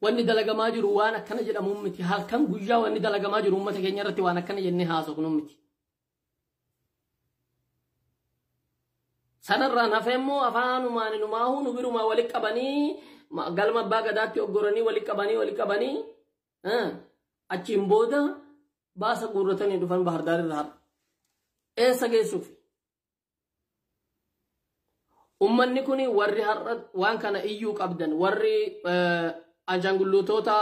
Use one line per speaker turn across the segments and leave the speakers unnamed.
Wanni dalagamaa jiru waan akkana jedhamu miti. Halkan guyyaa wanni dalagamaa jiru uummata keenya irratti waan akkana jennee haasofnu miti. Sanarraan hafee immoo afaanumaan inumaahuu nu birumaa walitti qabanii galma abbaa gadaatti oggoranii walitti qabanii achiin booda baasa guurratanii dhufan Bahar irraa har'a. Eessa geessuuf? Uummanni kun warri har'a waan kana iyyuu qabdan, warri ashaangulluutota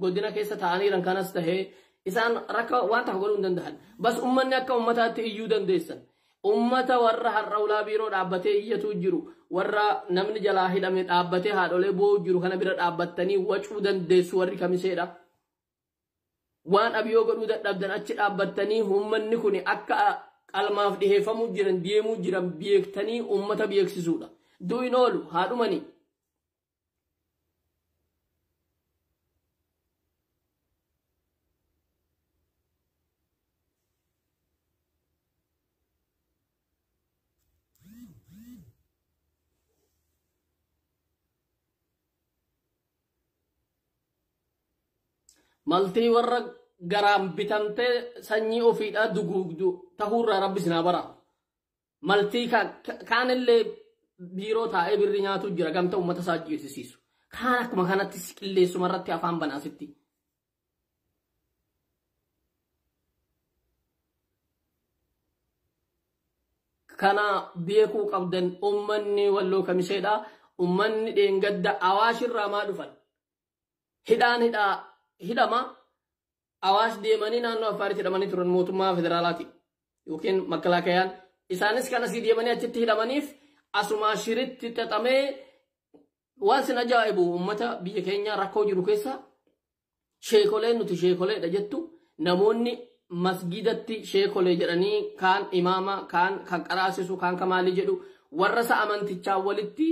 godina keessa ta'aniiran kanas tahee, isaan rakka waan takka godhuu hin danda'an. Bas uummanni akka uummataatti iyyuu dandeessan. Uummata warra har'a ulaa biiroo dhaabbatee iyyatu jiru, warra namni jalaa hidhame dhaabbatee haadholee boo'u jiru kana bira dhaabbattanii wacuu dandeessu warri Kamiseedha. Waan abiyoo godhuu dadhabdan achi dhaabbattanii uummanni kun akka qalmaaf dhiheeffamuu jiran deemuu jiran beektanii uummata beeksisuudha. Du'in oolu haadhumanii. Maltii warra garaan bitamtee sanyii ofiidhaa duguugdu tahuurraa rabbi sinaa bara. Maltii kaanillee biiroo taa'ee birri nyaatu jira gamta uummata isaa ajjeesisiisu. Kaan akkuma kanatti qilleessuma irratti afaan banaasitti. Kana beekuu qabdan uummanni Walloo Kamiseedha. Uummanni dheengadda Awaashirraa maa dhufan? Hidhaan hidhaa hidhama. Awaash deemanii naannoo Affaaritti hidhamanii turan mootummaa federaalaati yookiin makkalaakayaan. Isaanis kan asii deemanii achitti hidhamaniif asumaa shiritti xaxamee. Waan sin ajaa'ibu, uummata biyya keenya rakkoo jiru keessa sheekoleen nuti sheekoleedha jettu, namoonni masgidatti sheekolee jedhanii kaan imaama, kaan kan qaraasisu, kaan kamaalii jedhu, warra isa amantichaa walitti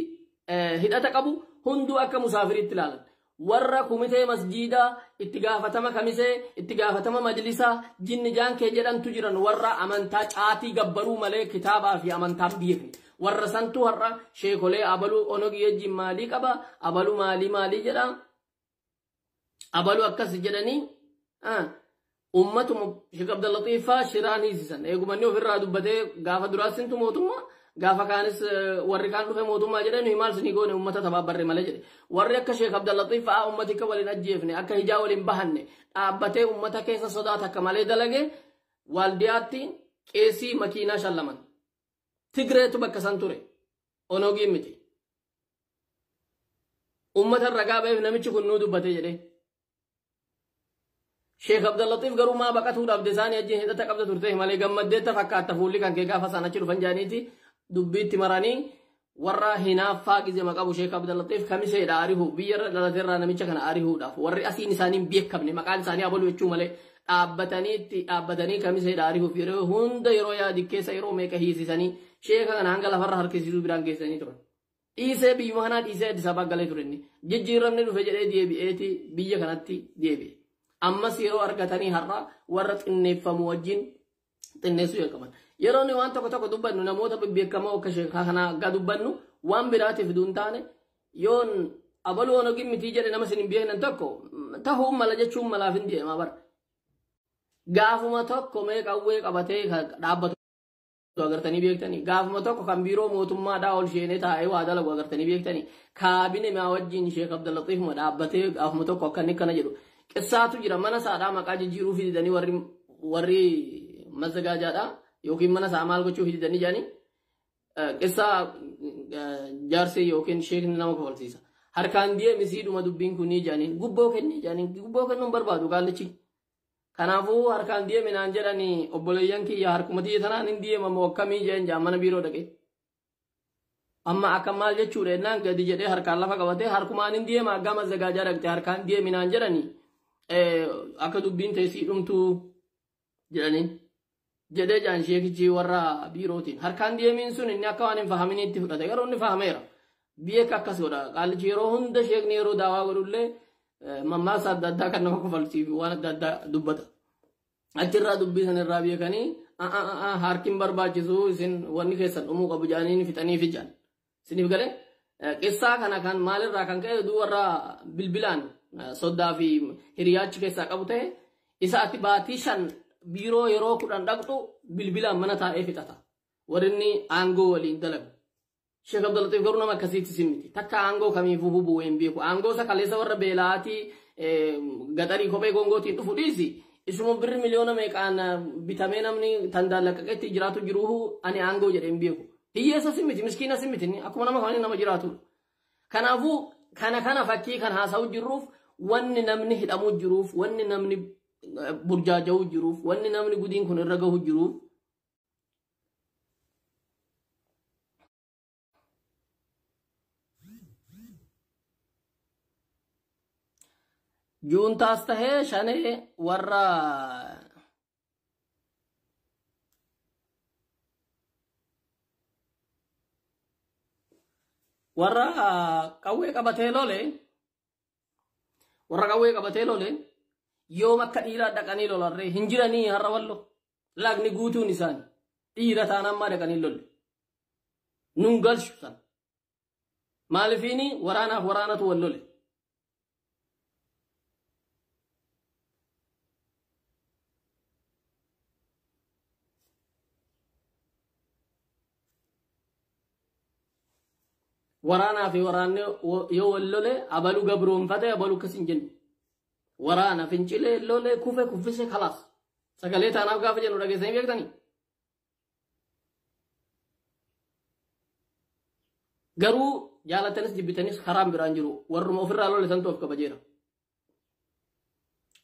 hidhata qabu hunduu akka musaafiriitti ilaalan. Warra kumitee masjiidaa, itti gaafatama Kamisee, itti gaafatama majlisaa, jinni jaankee jedhantu jiran, warra amantaa caatii gabbaruu malee kitaabaa fi amantaan beekne. Warra santu har'a sheekolee abaluu Onogii wajjin maalii qaba, abaluu maalii maalii jedha, abaluu akkas jedhanii ummatuma Sheekh Abdallaxiifaa shiraan hiisisan. Eegumanni ofirraa dubbatee gaafa duraas sintu mootummaa, gaafa kaanis warri kaan dhufe mootummaa jedhee, nuyi maal sinii goone, ummata tabaabbarre malee jedhe. Warri akka Sheekh Abdallaxiif fa'aa ummati akka waliin ajjeefne, akka hijaa waliin bahanne dhaabbatee ummata keessa sodaata akka malee dalage, Waaldiyaatti qeesii makiinaa shallaman. Tigreetu bakka san ture. Onogiin miti. Ummata ragaa ba'eef namichi kun nuu dubbate jedhee. Sheekh Abdallaxiif garuu maa baqatuu dhabde? Isaanii wajjin hidhata qabda turte malee gammaddeetta fakkaatta fuulli kan kee gaafa isaan achi dhufan jaaniiti dubbiitti maranii. Warra hinaaffaa gizema qabu Sheekh Abdallaxiif Kamiseedha arihu, biyyarra dhalateerraa namicha kana arihuudhaaf warri asiin isaanii hin beekamne, maqaan isaanii abaluu jechuu malee, dhaabbatanii itti dhaabbatanii Kamiseedha arihuuf yeroo hunda yeroo yaadi keessa yeroo meeqa hiisisanii sheeka kana hanga lafarra harkisiisuu biraan geessanii turan. Dhiisee biyyuma kanaa dhiisee Addis Ababaa galee ture inni. Jijjiiramni dhufe jedhee deebi'eeti biyya kanatti deebi'e. Ammas yeroo argatanii har'a warra xinneeffamu wajjin xinneessuu jalqaban. Yeroo nuyi waan tokko tokko dubbannu, namoota bebbeekamoo akka sheekaa kanaa akka dubbannu waan biraatiif hin taane, yoon abaluu Onogin mitii jedhe nama isin hin beeknan tokko tahuu mala jechuun malaaf hin deemaa bara. Gaafuma tokko mee qawwee qabatee dhaabbatu agartanii beektanii? Gaafuma tokko kan biiroo mootummaadhaa ol sheenee taa'ee waa dalagu agartanii beektanii? Kaabine maa wajjin Sheekh Abdallaxiifuma dhaabbatee gaafuma tokko akka inni akkana jedhu qissaatu jira. Mana isaadhaa maqaa jijjiiruu fididanii warri mazzagaajaadhaa yookiin mana isaa maal gochuu fididanii jedhanii, qissaa jaarsi yookiin sheekni nama kofalsiisa. Harkaan deemisiidhuma dubbiin kunii jedhaniin, gubboo kennii jedhaniin, gubboo kennuun barbaadu qaallichi. Kanaafuu harkaan deemi naan jedhanii, obboleeyyan kiyya, harkuma tiyya tanaan hin deemamu akkamii jeen jaan mana biiroo dhaqee. Amma akka maal jechuudha jennaan gadi jedhee harkaan lafa qabatee harkumaan hin deema, gama zagaajaa dhaqxe harkaan deemi naan jedhanii, akka dubbiin teessii dhumtuu jedhaniin. Jedhee jaan sheekichi warra biirootiin. Harkaan deemiin sun inni akka waan hin fahaminiitti fudhate, garuu inni fahameera. Beeka akkas godha. Qaallichi yeroo hunda, sheekni yeroo daawaa godhullee mammaaksa adda addaa kan nama kofalchiisu waan adda addaa dubbata. Achirraa dubbii sanirraa beekanii harkin barbaachisu, isin wanni keessan dhumuu qabu jedhanii fixanii fijan. Isiniif galee qissaa kana kan maalirraa kan ka'e duu warra bilbilaan Soddaa fi hiriyaachi keessaa qabu ta'e isa ati baatii 5 biiroo yeroo 10 dhaqxu bilbilaan mana taa'ee fixata. Warri inni aangoo waliin dalagu. Sheek Abdulatiif garuu nama akkasiitti simmiti. Takka aangoo kamiifuu bu'ee hin beeku. Aangoo isa kaleessa warra beelaatii gaxarii kophee gongootiin dhufu dhiisi. Isuma birri miliyoona meeqaan bitamee namni tandaallaqaqetti jiraatu jiruuhu ani aangoo jedhee hin beeku. Hiyyeessa simmiti, miskiina simmiti, akkuma nama kamanii nama jiraatudha. Kanaafuu kana fakkii kan haasa'u jirruuf wanni namni hidhamuu jiruuf, wanni namni burjaaja'uu jiruuf, wanni namni gudiin kun irra gahu jiruuf juuntaas tahee shanee warra qawwee qabatee lole warra qawwee qabatee lole yoom akka dhiiraa dhaqanii lolarree hin jiranii har'a wallo lagni guutuun isaanii dhiira taanaan maa dhaqanii lolle nun galchu san maalifiini waraanaaf waraanatu wal lole. Waraanaa fi waraanni yoo wal lole abaluu gabroonfate abaluu akkas hin jennu. Waraana fincilee lole kufe kuffise kalaas. Sagalee taanaaf gaafa jennu dhageessanii beektanii. Garuu jaalatanis jibbitanis karaan biraan jiru warruma ofirraa lole santu of kabajeera.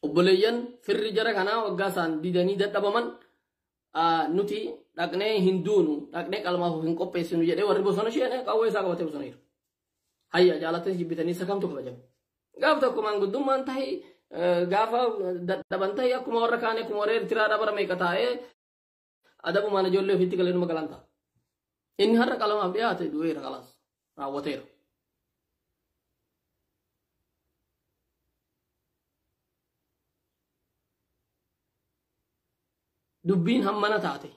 Obboleeyyan firri jara kanaa waggaa isaan didanii dadhabaman nuti dhaqnee hin duunu dhaqnee qalmaaf hin qopheessinu jedhee warri bosona isheen qawwee isaa qabatee bosona jira. Hayya jaalatanis jibbitanii isa kamtu kabajame. Gaafa tokko maanguddummaan tahi gaafa dadhaban tahi akkuma warra kaanii akkuma warra Eertiraa dabara meeqa taa'ee adabumaan ijoollee ofiitti galee numa galan ta'a. Inni har'a qalamaaf dhiyaate du'eera kalaas raawwateera. Dubbiin hammana taate.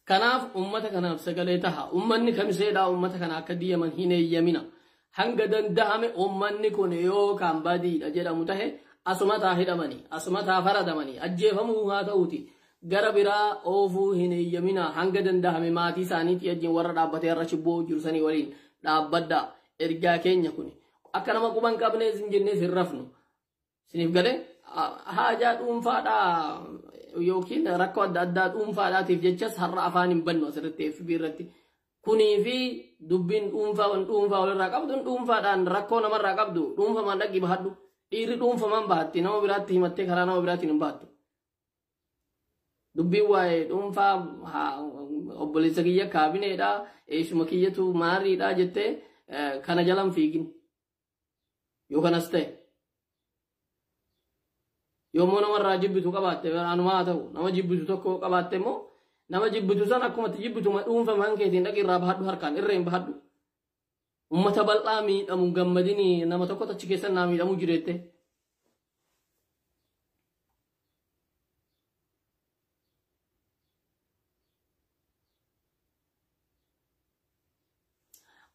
Kanaaf uummata kanaaf sagalee taha. Uummanni kamiseedhaa uummata kana akka diiman hin eeyyamina. Hanga danda'ame uummanni kun yookaan badiidha jedhamu tahe asuma taa hidhamanii, asuma taa faradamanii, ajjeefamuu haa ta'uuti. Gara biraa oofuu hin eeyyamina. Hanga danda'ame maatii isaaniitii wajjin warra dhaabbatee har'a shibboo jiru sanii waliin dhaabbaddaa. Ergaa keenya kuni. Akka nama quban qabnee isin jennee sin rafnu. Isiniif galee haajaa dhuunfaadhaa yookiin rakkoo adda addaa dhuunfaadhaatiif jechas har'a afaan hin bannu asirratti FB irratti. Kunii fi dubbiin dhuunfaa dhuunfaa walirraa qabdu dhuunfaadhaan rakkoo namarraa qabdu dhuunfamaan dhaqii bahadhu. Dhiirri dhuunfamaan bahatti nama biraatti himattee karaa nama biraatiin hin bahattu. Dubbiin waa'ee dhuunfaa obboleessa kiyya kaabineedha eessuma kiyyatu maariidha jettee kana jalan fiigin. Yoo kanas ta'e. Yommuu namarraa jibbitu qabaatte anumaa haa ta'u nama jibbitu tokko qabaatte immoo nama jibbitu san akkuma itti jibbitu dhuunfamaan keetiin dhaqi irraa bahadhu harkaan irreen bahadhu. Uummata bal'aa miidhamu gammadini nama tokkotu achi keessa naa miidhamuu jireette.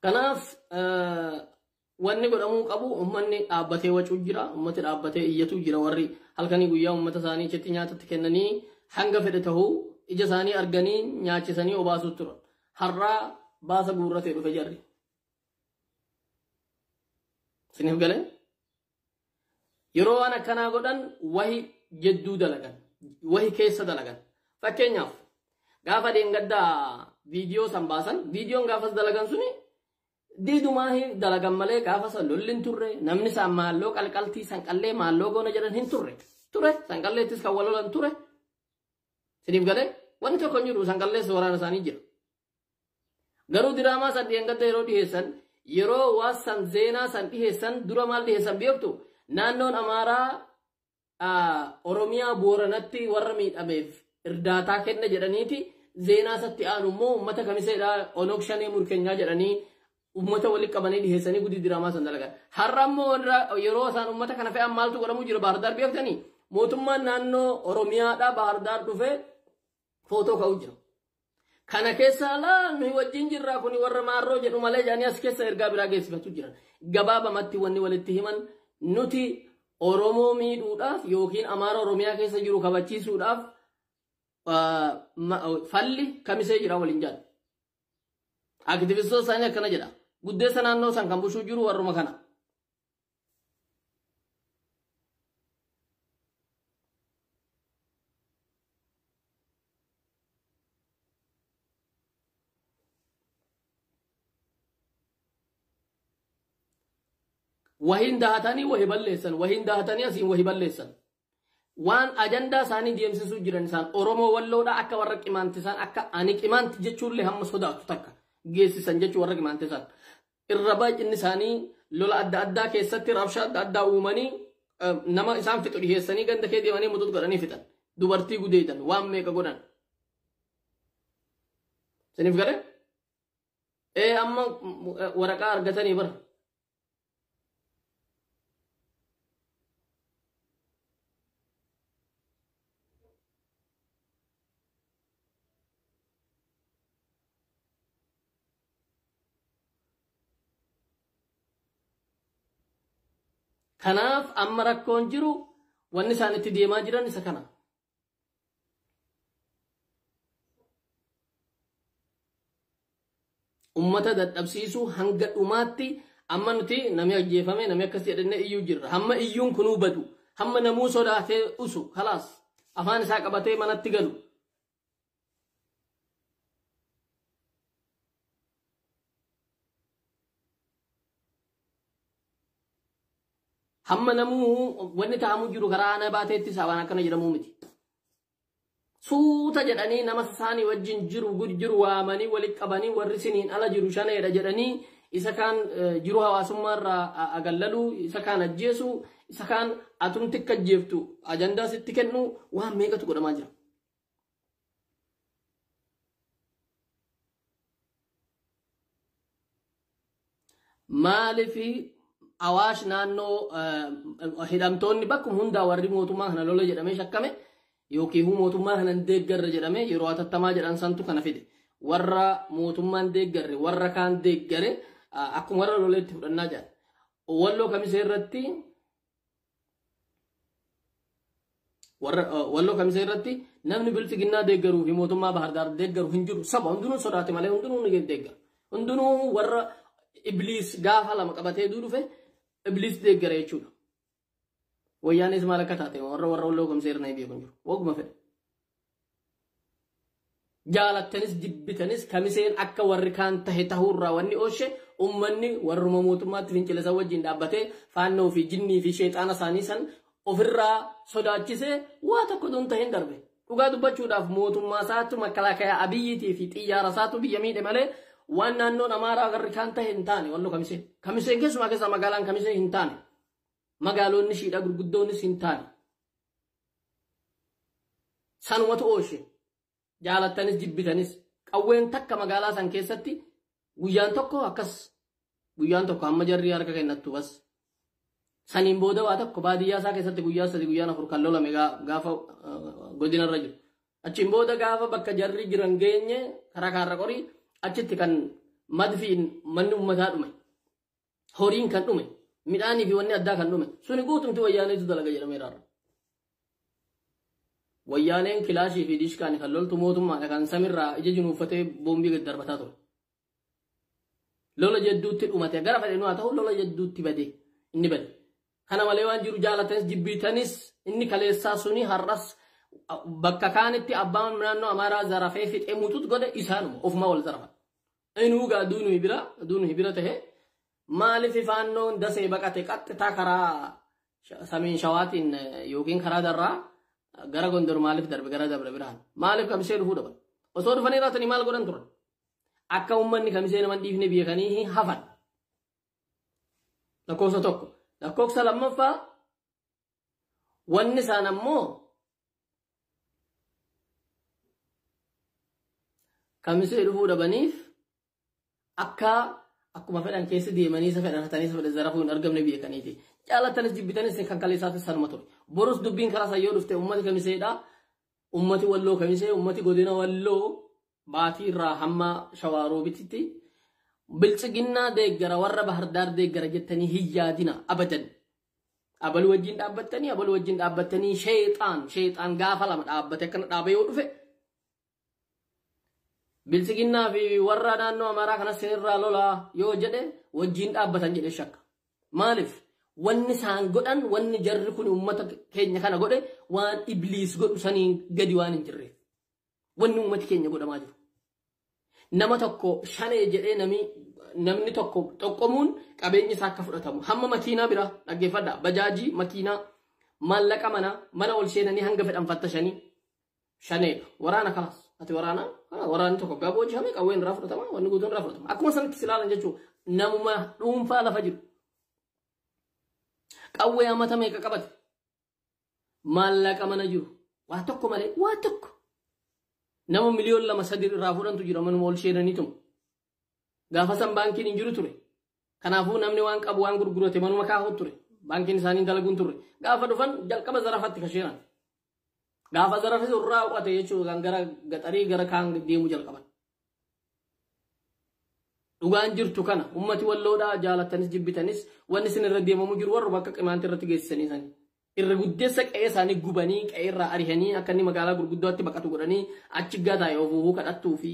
Kanaaf wanni godhamuu qabu uummanni dhaabbatee wacuu jira, uummati dhaabbatee iyyatu jira warri halkanii guyyaa uummata isaanii achitti nyaatatti kennanii hanga fedhe ta'uu ija isaanii arganii nyaachisanii obaasuu turan. Har'aa baasa guurratee dhufe jarri. Isiniif galee? Yeroo waan akkanaa godhan wahi jedduu dalagan, wahi keessa dalagan. Fakkeenyaaf gaafa dheengaddaa viidiyoo san baasan, viidiyoon gaafas dalagan suni diidumaa hin dalagan malee gaafa san lolli hin turre, namni isaan maalloo qalqaltii sanqallee maalloo goona jedhan hin turre. Ture sanqalleettis kan wal lolan ture. Isiniif galee wanni tokko hin jiru sanqallees waraana isaanii jira. Garuu diraamaa san dheengadda yeroo dhiheessan yeroo waan san zeenaa san dhiheessan dura maal dhiheessan beektu naannoon Amaaraa Oromiyaa Booranatti warra miidhameef irdaataa kenna jedhaniiti zeenaa isatti aanu immoo uummata kamiseedhaa Onog Shanee Murkeenyaa jedhanii uummata walitti qabanii dhiheessanii gudii diraamaa san dalagan. Har'a immoo yeroo isaan uummata kana fe'an maaltu godhamuu jira Baahir Daar beektanii Mootummaan naannoo Oromiyaadhaa Baahir Daar dhufee footoo ka'u jira. Kana keessa alaa nuyi wajjin jirraa kuni warra maarroo jedhu malee jedhanii as keessa ergaa biraa geessifatu jiran. Gabaabamatti wanni walitti himan nuti Oromoo miidhuudhaaf yookiin Amaara Oromiyaa keessa jiru kabachiisuudhaaf falli kamisee jira waliin jedhu. Aktivistoota isaanii akkana jedha. Guddeessa naannoo san kan bushuu jiru warruma kana. Wahiin dahatanii wahi balleessan, wahiin dahatanii asiin wahi balleessan. Waan ajandaa isaanii deemsisuu jiran isaan Oromoo Walloodha akka warra qimaanti isaan akka ani qimaanti jechuullee hamma sodaatu takka geessisan jechuu warra qimaanti isaan. Irra baay'inni isaanii lola adda addaa keessatti rabshaa adda addaa uumanii nama isaan fixu dhiheessanii ganda kee deemanii mutuut godhanii fixan. Dubartii gudeedan waan meeqa godhan. Siniif galee? Ee amma waraqaa argatanii bara. Kanaaf amma rakkoon jiru wanni isaan itti deemaa jiran isa kana. Ummata dadhabsiisuu hanga dhumaatti amma nuti namni ajjeefame namni akkas jedhannee iyyuu jirra. Hamma iyyuun kunuu badu. Hamma namuu sodaatee usu kalaas afaan isaa qabatee manatti galu. Hamma namuu wanni ta'amu jiru karaa ana baateetti waan akkana jedhamuu miti. Suuta jedhanii nama isaanii wajjin jiru jiru waamanii walitti qabanii warri siniin ala jiru shaneedha jedhanii isa kaan jiru hawaasummaa irraa agallaluu, isa kaan ajjeesuu, isa kaan atumti akka ajjeeftu ajandaa sitti kennu waan meeqatu godhamaa jira. Maaliif Awaash naannoo hidhamtoonni bakkuma hundaa warri mootummaa kana lola jedhamee shakkame yookiin mootummaa kana hin deeggarre jedhamee yeroo hatattamaa jedhan santu kana fide. Warra mootummaan deeggarre warra kaan deeggare akkuma warra loleetti fudhannaa jedhan. Walloo kamisee irratti walloo kamisee irratti namni bilchiginnaa deeggaruu fi mootummaa Baahir Daar deeggaru hin jiru. Saba hundinuu sodaate malee hundinuu ni deeggara. Hundinuu warra Ibliis gaafa lama qabatee dhufe Ibliis deeggara jechuudha. Wayyaanis maal akka taate warra walloo kamisee irra beeku hin jiru. Waguma fedhe. Jaalattanis jibbitanis kamiseen akka warri kaan tahe tahuurraa wanni ooshe ummanni warruma mootummaatti fincila san wajjin dhaabbatee faannoo fi jinnii fi sheexaana isaanii san ofirraa sodaachisee waa tokko don tahin darbe. Dhugaa dubbachuudhaaf mootummaa isaatu makalaakaa Abiyyiitii fi xiyyaara isaatu biyya miidhe malee waan naannoon Amaaraa warri kaan tahe hin taane walloo kamisee. Kamiseen keessumaa keessaa magaalaan kamisee hin taane. Magaalonni shiidhaa gurguddoonis hin taane. Sanumatu ooshe. Jaalattanis jibbitanis qawween takka magaalaa san keessatti guyyaan tokko akkas guyyaan tokko hamma jarri harka kennattu bas. Saniin booda waa tokko baadiyyaa isaa keessatti guyyaa 3 guyyaan 4 kan lolame gaafa godinarra jiru. Achiin booda gaafa bakka jarri jiran geenye karaa kaarra qorii achitti kan madfiin manni uummataa dhume. Horiin kan dhume midhaanii fi wanni addaa kan dhume suni guutumti wayyaaneetu dalaga jedhamee raarra. Wayyaaneen kilaashii fi dishkaan kan loltu mootummaadha kan samirraa ija junuuffatee boombii gad darbataa ture. Lola jedduutti dhumate gara fedhe nu haa ta'u lola jedduutti bade inni bade. Kana malee waan jiru jaalatanis jibbitanis inni kaleessaa suni har'as bakka kaanitti abbaan naannoo Amaaraa zarafee fixee mutuut godhe isaanuma ofuma wal zarafa. Inuu gaa duunu bira tahe maaliif faannoon dasee baqate qaxxitaa karaa samiin shawaatiin yookiin karaa darraa gara Gondor maaliif darbe gara Dabra Birhaan maaliif kamisee dhufuu dhaban osoo dhufanii raatanii maal godhan turan akka uummanni kamisee nama dhiifne beekanii hafan. Lakkoofsa tokko lakkoofsa lammaffaa wanni isaan ammoo kamisee dhufuu dhabaniif akka akkuma fedhan keessa deemanii isa fedhan hatanii isa fedhan zarafuu hin argamne beekaniiti. Jaalattanis jibbitanis kan kaleessaafis sanuma ture. Borus dubbiin karaa san yoo dhufte ummati kamiseedha. Ummati walloo kamisee, ummati godina walloo baatii irraa hamma shawaroobititti bilchiginnaa deeggara warra Bahardaar deeggara jettanii hin yaadina abadan. Abaluu wajjin dhaabbattanii abaluu wajjin dhaabbattanii sheexaan gaafa lama dhaabbate akkana dhaabee yoo dhufe bilchiginnaa fi warra naannoo Amaaraa kanas sinirraa lolaa yoo jedhe wajjin dhaabbatan jedhe shakka. Maaliif? Wanni isaan godhan wanni jarri kun uummata keenya kana godhe waan ibliis godhu saniin gadi waan hin jirreef. Wanni uummati keenya godhamaa jiru. Nama tokko shanee jedhee namni tokko xoqqomuun qabeenyi isaa akka fudhatamu. Hamma makiinaa bira dhaggeeffadha. Bajaajii, makiinaa, maallaqa mana ol seenanii hanga fedhan fattashanii shaneedha. Waraana kalaas. Ati waraana? Waraanni tokko gaafa hojjetame qawween irraa fudhatama, wanni guutuun irraa fudhatama. Akkuma sanatti ilaalan jechuudha. Namuma dhuunfaa lafa jiru. Qawwee amata meeqa qabate? Maallaqa mana jiru. Waa tokko malee waa tokko. Nama 2,300,000 irraa fudhantu jira manuma ol seenaniituma. Gaafa san baankiin hin jiru ture. Kanaafuu namni waan qabu waan gurgurate manuma kaa'u ture. Baankiin isaanii dalaguun turre. Gaafa dhufan jalqaba zarafatti kasheenan. Gaafa zarafis irraa uqate jechuudha kan gara gaxarii gara kaan deemuu jalqaban. Dhugaan jirtu kana ummati walloodhaa jaalattanis jibbitanis wanni isin irra deemamu jiru warra bakka qimaantii irratti geessisanii sani. Irra guddeessa qe'ee isaanii gubanii qe'ee irraa arihanii akka inni magaalaa gurguddootti baqatu godhanii achi gataa yoo fuufuu kadhattuu fi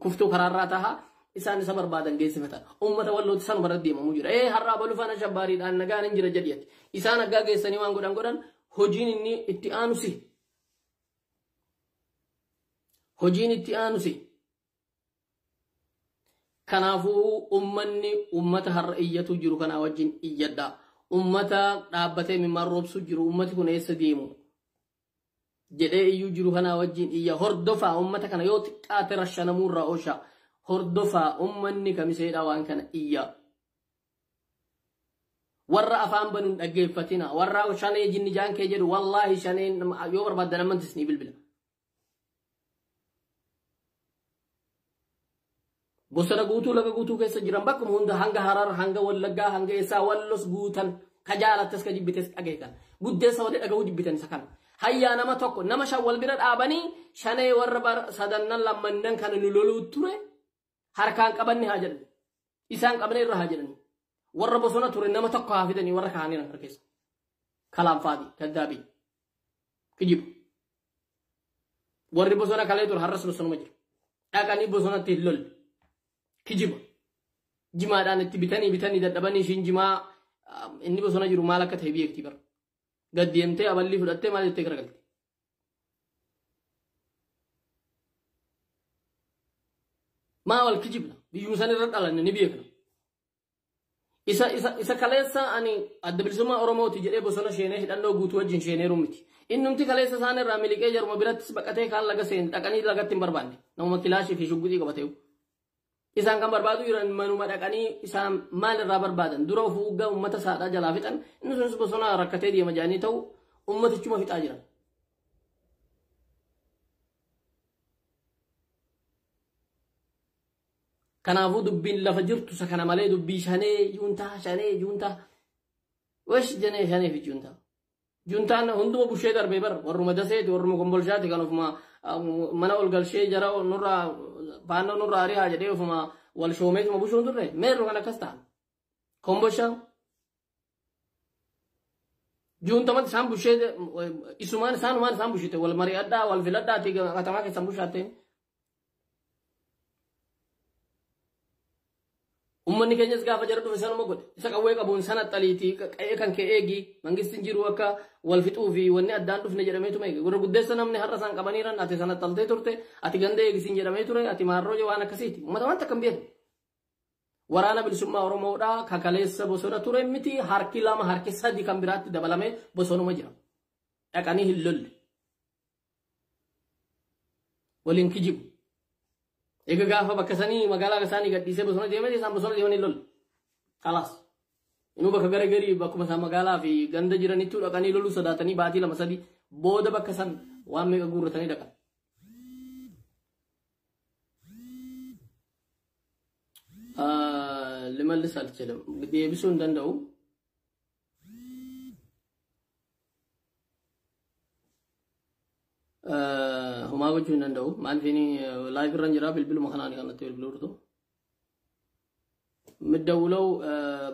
kuftuu karaarraa taha isaan isa barbaadan geessifatan. Ummata wallooti sanuma irra deemamu jira. Har'aa baluu faana shabbaariidhaan nagaan hin jira jedhiyati. Isaan aggaa geessanii waan godhan godhan hojiin inni itti aanusi. Hojiin itti aanusi. Kanaafuu ummanni ummata har'a iyyatu jiru kanaa wajjin iyyadha. Ummata dhaabbatee mimmaan roobsu jiru ummati kun eessa deemu jedhee iyyuu jiru kanaa wajjin iyya. Hordofaa ummata kana yoo xiqqaate rashanamuu irraa oosha. Hordofaa ummanni kamiseedha waan kana iyya. Warra afaan banuun dhaggeeffatina. Warra shanee jinni jaan kee jedhu wallaahi shaneen yoo barbaaddan amantis ni bilbila. Bosona guutuu laga guutuu keessa jiran bakkuma hunda hanga Harar hanga Wallaggaa hanga eessaa wallos guutan ka jaalattes ka jibbites dhageetan. Guddeessa walii dhaga'uu jibbitan isa kana. Hayyaa nama tokko nama shan wal bira dhaabanii shanee warra sadannan lammannan kana nu loluu ture harkaan qabanni haa jedhan. Isaan qabne irra haa jedhan. Warra bosona ture nama tokko haa fidanii warra kaanii harka keessa. Kalaam faadhi kaddaabii kijibu. Warri bosona kalee ture har'as bosonuma jiru. Dhaqanii bosonatti hin lolle. Kijiba. Jimaadhaan itti bitanii dadhabanii ishiin jimaa inni bosona jiru maal akka ta'e beekti bara. Gad deemtee aballii fudhattee maal jettee garagalte. Maa wal kijibna biyyuma san irra dhalanne ni beekna. Isa kaleessa ani adda bilisummaa Oromooti jedhee bosona sheenee hidhannoo guutuu wajjin sheeneeru miti. Innumti kaleessa isaan irraa miliqee jaruma birattis baqatee kaan laga seen dhaqanii lagatti hin barbaanne. Namuma kilaashii fi shugguxii qabateewu. Isaan kan barbaadu jiran manuma dhaqanii isaan maal irraa barbaadan dura of uuggaa uummata saadhaa jalaa fixan inni sunis bosona rakkatee deema jedhanii ta'u uummatichuma fixaa jiran. Kanaafuu dubbiin lafa jirtu isa kana malee dubbii shanee juuntaa shanee juuntaa wesh jenee shanee fi juuntaa. Juuntaan hunduma bushee darbee bara warruma daseeti warruma kombolshaati kan ofuma mana ol galshee jara nurraa faannoo nurraa ari'aa jedhee ofuma wal shoomeetuma bushuun turre meerru kan akkas ta'an. Kombolshaa juuntamatti isaan bushee isumaan isaanumaan isaan bushite wal mari'adhaa wal filadhaati katamaa keessan bushaatte. Uummanni keenyas gaafa jara dhufe sanuma godhe. Isa qawwee qabuun sana xaliitii qa'ee kan kee eegi mangistiin jiru akka wal fixuu fi wanni addaan dhufne jedhameetuma eege. Gurra guddeessa namni har'a isaan qabaniiran ati sana xaltee turte ati ganda eegisiin jedhamee ture ati maarroo waan akkasiiti. Uummata waan takka hin beekne. Waraana bilisummaa Oromoodhaa kakaleessa bosona ture miti harki lama harki sadi kan biraatti dabalamee bosonuma jira. Dhaqanii hin lolle. Waliin kijibu. Egaa gaafa bakka sanii magaalaa isaanii gadhiisee bosona deemee isaan bosona deemanii lolle. Kalaas. Inuu bakka gara garii bakkuma isaan magaalaa fi ganda jiranittuu dhaqanii loluu sodaatanii baatii 2 3 booda bakka san waan meeqa guurratanii dhaqan. Limallis alchilim. Deebisuu hin danda'u. gochuu hin danda'u. Maaliif inni live irra jira bilbiluma kanaan kanatti bilbiluu dhuftu. የምደውለው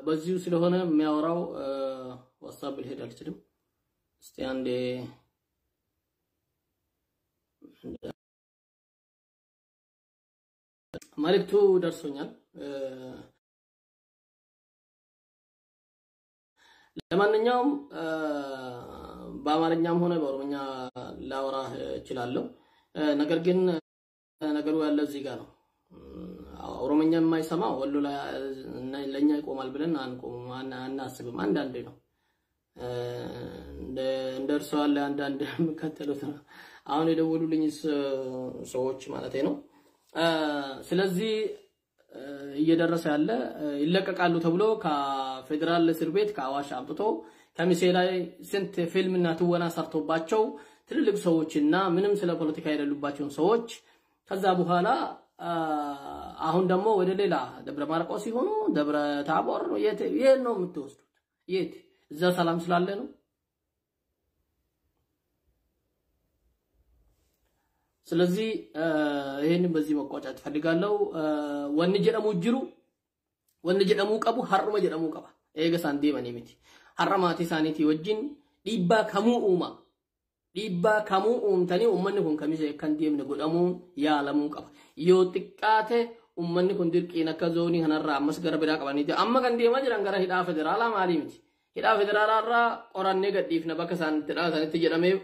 በዚሁ ስለሆነ የሚያወራው ዋትስአፕ ልሄድ አልችልም። እስቲ አንዴ መልእክቱ ደርሶኛል። ለማንኛውም በአማርኛም ሆነ በኦሮምኛ ላወራህ እችላለሁ። ነገር ግን ነገሩ ያለ እዚህ ጋር ነው። ኦሮምኛ የማይሰማ ወሎ ለኛ ይቆማል ብለን አንቆምም፣ አናስብም። አንዳንዴ ነው እንደ እርሶ ያለ አንዳንድ የሚከተሉት ነው። አሁን የደወሉልኝ ሰዎች ማለት ነው። ስለዚህ እየደረሰ ያለ ይለቀቃሉ ተብሎ ከፌዴራል እስር ቤት ከአዋሽ አምጥቶ ከሚሴ ላይ ስንት ፊልምና ትወና ሰርቶባቸው ትልልቅ ሰዎችና ምንም ስለ ፖለቲካ የሌሉባቸውን ሰዎች ከዛ በኋላ አሁን ደግሞ ወደ ሌላ ደብረ ማርቆስ ሲሆኑ ደብረ ታቦር የት ነው የምትወስዱት? የት እዛ ሰላም ስላለ ነው? ስለዚህ ይሄንን በዚህ መቋጫት ፈልጋለሁ። ወን ጀደሙ ጅሩ ወን ጀደሙ ቀቡ ሀሩመ ጀደሙ ቀባ ኤገ ሳን deemanii miti har'a maatii isaaniitii wajjin dhiibbaa kamuu uuma dhiibbaa kamuu uumtanii uummanni kun kamise kan deemne godhamuun yaalamuu qaba. Yoo xiqqaate uummanni kun dirqiin akka zoonii kanarraa ammas gara biraa qabaniiti. Amma kan deemaa jiran gara hidhaa federaalaa maalii miti. Hidhaa federaalaa qorannee gadhiifna bakka isaan itti dhalatanitti jedhamee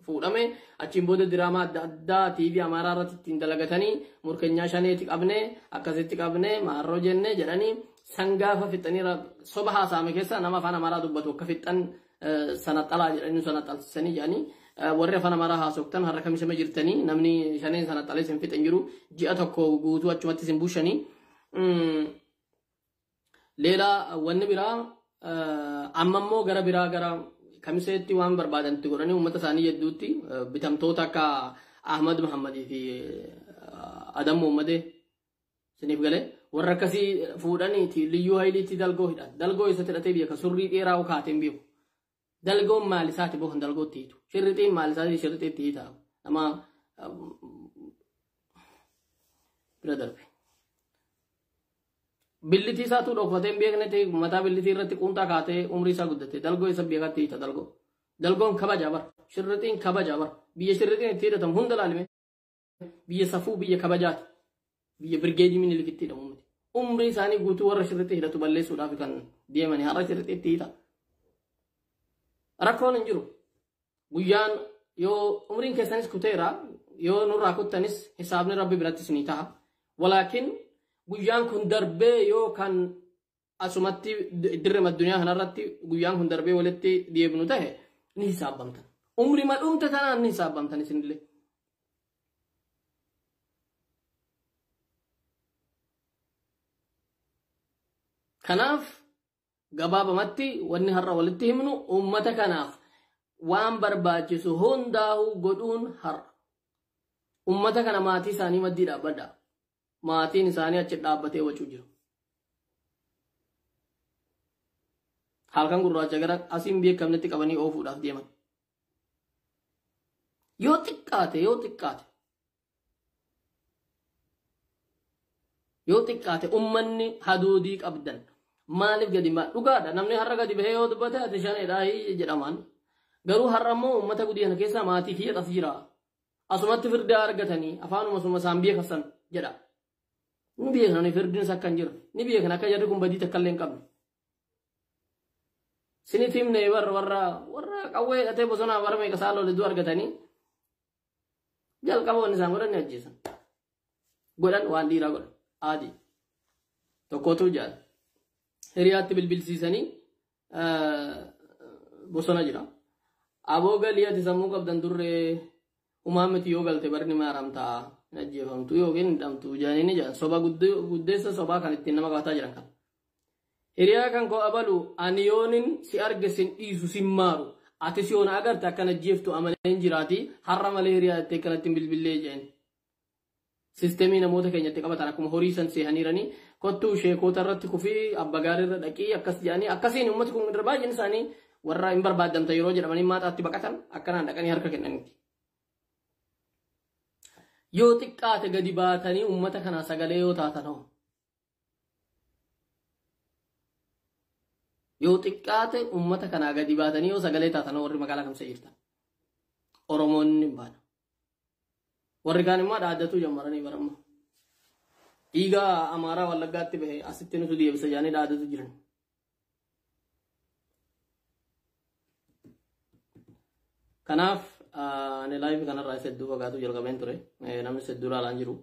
fuudhame achiin booda diraamaa adda addaa TV Amaaraa irratti ittiin dalagatanii murkeenyaa shaneeti qabnee akkasitti qabnee maarroo jennee jedhanii san gaafa fixanii soba haasa'ame keessa nama afaan Amaaraa dubbatu akka fixan sana xalaa jedhanii sana xalsisanii jedhanii warri afaan Amaaraa haasoftan har'a kamisama jirtanii namni shaneen sana xalee isin fixan jiru ji'a tokko guutuu achumatti isin bushanii. Leela wanni biraa amma immoo gara biraa gara kamiseetti waan barbaadanitti godhanii uummata isaanii hedduutti bitamtoota akka Ahmad Muhammadii fi Adam Muhammadee isiniif galee warra akkasii fuudhaniiti liyyuu hayiliitti dalgoo hidhan. Dalgoo isatti hidhatee biyya kan surrii dheeraa kaateen beeku. Dalgoon maal isaati boo kan dalgootti hiitu. Shirrixiin maal isaati shirrixiitti hiita. Nama bira darbe. Billitii isaatu dhokfatee hin beekne ta'e mataa billitii irratti quunxaa kaatee umrii isaa guddate dalgoo isa beekatti hiita dalgoo. Dalgoon kabaja bara. Shirrixiin kabaja bara. Biyya shirrixiin itti hidhatamu hunda laalime. Biyya safuu biyya kabajaati. Biyya birgeedii Minilikitti hidhamu miti. Umrii isaanii guutuu warra shirrixii hidhatu balleessuudhaaf kan deemanii har'a shirrixiitti hiita. Rakkoon hin jiru. Guyyaan yoo umriin keessanis kuteera yoo nurraa kuttanis hisaabni rabbi birattis ni ta'a. Walaakin guyyaan kun darbee yoo kan asumatti dirrema addunyaa kanarratti guyyaan kun darbee walitti deebinu ta'e ni hisaabamtan. Umrii madhumte tanaan ni hisaabamtan isinillee. Kanaaf gabaabamatti wanni har'a walitti himnu uummata kanaaf waan barbaachisu hundaa'uu godhuun har'a. Uummata kana maatii isaanii maddii dhaabbadha. Maatiin isaanii achi dhaabbatee wacuu jiru. Halkan gurraacha gara asiin beekamnetti qabanii oofuudhaaf deeman. Yoo xiqqaate yoo xiqqaate yoo xiqqaate uummanni haduudii qabdan maaliif gadi dhugaadha namni har'a gadi bahee yoo dubbate ati shaneedhaa jedhamaan. Garuu har'a immoo uummata gudii kana keessa maatii kiyya as jira. Asumatti firdaa argatanii afaanuma suma isaan beekasan jedha. Ni beekan firdiin akka hin jirre ni beekan akka jarri kun badii takka illee hin qabne. Sinitti himne warra warra warra qawwee hidhatee bosonaa bara meeqa isaa lole du'a argatanii jalqaba wanni isaan godhan ni ajjeesan. Godhan waan dhiiraa godhan aadii tokkotu jaal hiriyaatti bilbilsiisanii bosona jira. Aboo galii ati sammuu qabdan durree umaa miti yoo galte barni maaramtaa hin ajjeefamtu yookiin hin dhamtu jedhanii ni jedhan soba guddeessa sobaa kan ittiin nama qabataa jiran kan. Hiriyaa kan koo abalu ani yoonin si arge sin dhiisu sin maaru ati si yoona agarte akkana ajjeeftu amalee hin jiraati har'a malee hiriyaa jettee kanatti hin bilbillee jedhan. Siistemii namoota keenyatti qabatan akkuma horii san seehaniiranii kottuu sheekota irratti kufii abba gaarii irra dhaqii akkas jedhanii akkasiin uummati kun irra baay'een isaanii warra hin barbaadamta yeroo jedhamanii maaxaatti baqatan akkanaan dhaqanii harka kennaniiti. Yoo xiqqaate gadi baatanii uummata kanaa sagalee yoo taatan hoo. Yoo xiqqaate uummata kanaa gadi baatanii yoo sagalee taatan warri magaalaa Kamisee jirtan. Oromoonni hin baana. Warri kaan immoo dhaaddatuu jammaranii baramma. Dhiiga Amaaraa Wallaggaatti bahe asitti nutu deebisa jedhanii dhaaddatu jiran. Kanaaf ani live kanarraa isa hedduu fagaatu jalqabeen ture. Namni hedduu ilaalaan jiru.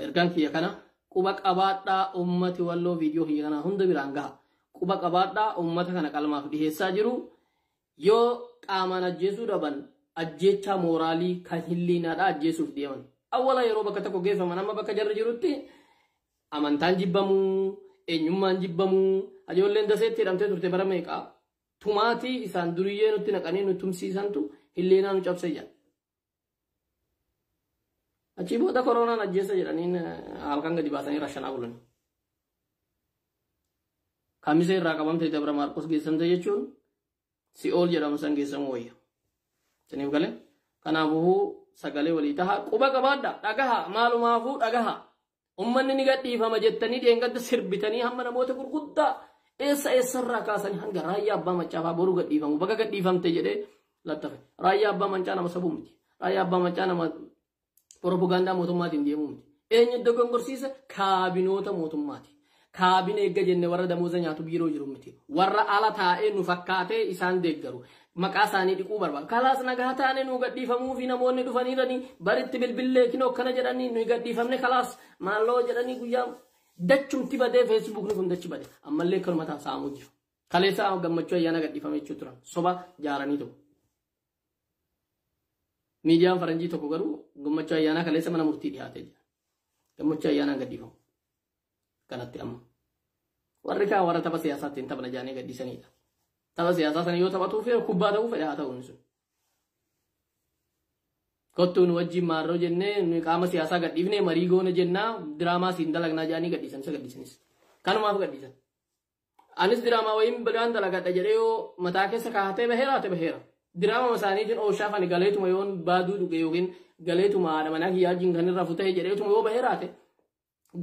Ergaan kiyya kana quba qabaadhaa ummati Walloo viidiyoo kiyya kana hunda biraan gaha. Quba qabaadhaa ummata kana qalmaaf dhiheessaa jiru. Yoo qaamaan ajjeesuu dhaban ajjeechaa mooraalii kan hilliinaadhaa ajjeesuuf deeman. Awwala yeroo bakka tokko geeffaman amma bakka jarri jirutti amantaan jibbamuu, eenyummaan jibbamuu, ijoolleen daseetti hidhamtee turte bara meeqaa. Tumaatii isaan duriyyee nutti naqanii nu tumsiisantu hilleenaa nu cabsee jira. Achii booda koronaan ajjeessa jedhaniin halkan gadi baasanii rashanaa bulan. Kamisee irraa qabamte Dabra Maarqos geessamte jechuun si'ool jedhamu san geessamuu wayya. Isiniif galee? Kanaafuu sagalee walii taha quba qabaadha dhagaha maalumaafuu dhagaha. Uummanni ni gadhiifama jettanii dheengadda sirbitanii hamma namoota gurguddaa eessa eessarraa kaasanii hanga raayyaa abbaa macaafaa boruu gadhiifamu baga gadhiifamte jedhee lattafe. Raayyaa abbaa macaa nama sabuu miti. Raayyaa abbaa macaa nama propagaandaa mootummaatiin deemuu miti. Eenyu dogongorsiisa? Kaabinoota mootummaati. Kaabine eegga jenne warra damooza nyaatu biiroo jiru miti. Warra ala taa'ee nu fakkaatee isaan deeggaru. Maqaa isaanii dhiquu barbaadu. Kalaas nagaa taane nu gadhiifamuu fi namoonni dhufaniiranii baritti bilbillee kinoo akkana jedhanii nu gadhiifamne kalaas maalloo jedhanii guyyaa dachumti badee feesbuukni kun dachi bade. Ammallee kanuma taasifamuu jiru. Kaleessa gammachuu ayyaana gadhiifame jechuu turan. Soba jaaranii ta'u. Miidiyaan faranjii tokko garuu gammachuu ayyaanaa kaleessa mana murtii dhiyaatee jira. Gammachuu ayyaanaan gadhiifamu. Kanatti amma. Warri kaan warra tapha siyaasaatti hin taphna jaanii gadhiisanidha. Tapha siyaasaa sana yoo taphatuu fi kubbaa ta'uu fedha haa ta'u inni sun. Kottuu nu wajjin maarroo jennee nu qaama siyaasaa gadhiifnee marii goona jennaa diraamaa siin dalagnaa jaanii gadhiisan isa gadhiisanis. Kanumaaf gadhiisan. Anis diraamaa wayiin biraan dalagadha jedhee yoo mataa keessa kaa'atee baheera ate baheera. Diraama isaaniitiin ooshaaf ani galeetuma yoon baaduu dhuge yookiin galeetuma haadha manaa kiyyaa wajjin kan irra futee jedheetuma yoo baheera ate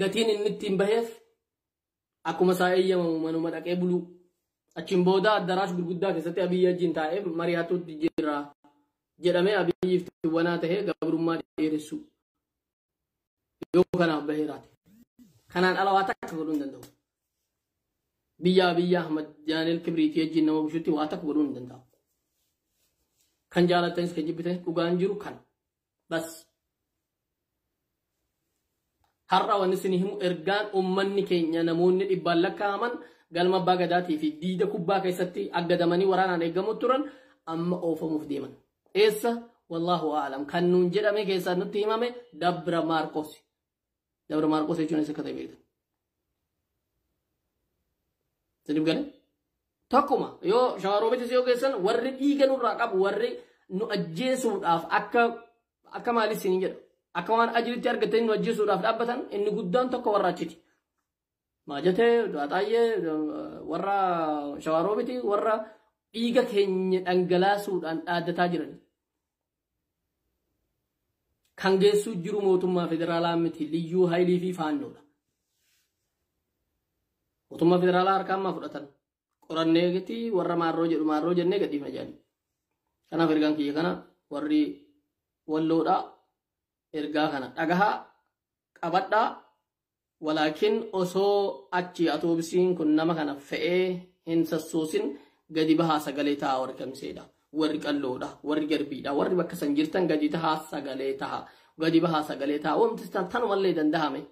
gatiin inni ittiin baheef akkuma isaa eeyyamamu manuma dhaqee buluu. Achiin booda addaraas gurguddaa keessatti Abiyyi wajjin taa'ee mari'atuutti jira jedhamee Abiyyiif wanaa tahee gabrummaa dheeressu yoo kanaaf baheeraate. Kanaan ala waa takka godhuu hin danda'u. Biyya Abiyyi Ahmad Daani'el Kibriitii wajjin nama bushutti waa takka godhuu hin danda'u. Kan jaalattanis kan jibbitanis dhugaan jiru kana. Bas. Har'a wanni isin himu ergaan uummanni keenya namoonni dhibbaan lakkaa'aman galma abbaa gadaatii fi diida kubbaa keessatti aggadamanii waraanaan eegamu turan amma oofamuuf deeman. Eessa? Wallaahu a'lam. Kan nuun jedhame keessaa nutti himame Dabra Maarqos. Dabra Maarqos jechuun eessa akka ta'e beektan. Isiniif galee? Tokkuma yoo shawaroobitis yoo geessan warri dhiiga nurraa qabu warri nu ajjeesuudhaaf akka maalis isin jedha. Akka waan ajiritti argatanii nu ajjeesuudhaaf dhaabbatan inni guddaan tokko warra achiti. Maajatee, Du'aaxaayyee, warra shawaroobiti, warra dhiiga keenya dhangalaasuudhaan dhaaddataa jiran. Kan geessuu jiru mootummaa federaalaa miti liyyuu haayilii fi faannoodha. Mootummaa federaalaa harka ammaa fudhatan. Qoranneeti warra maarroo jedhu maarroo jennee gadhiifna jedhani. Kanaaf ergaan kiyya kana warri Walloodhaa ergaa kana dhagahaa qabadhaa. Walaakin osoo achi atoobisiin kun nama kana fe'ee hin sassoosin gadi bahaa sagalee ta'a warri Kamiseedha, warri Qalloodha, warri Garbiidha, warri bakka san jirtan gadi tahaa sagalee ta'a, gadi bahaa sagalee ta'a. Wanti tanumallee dandahame.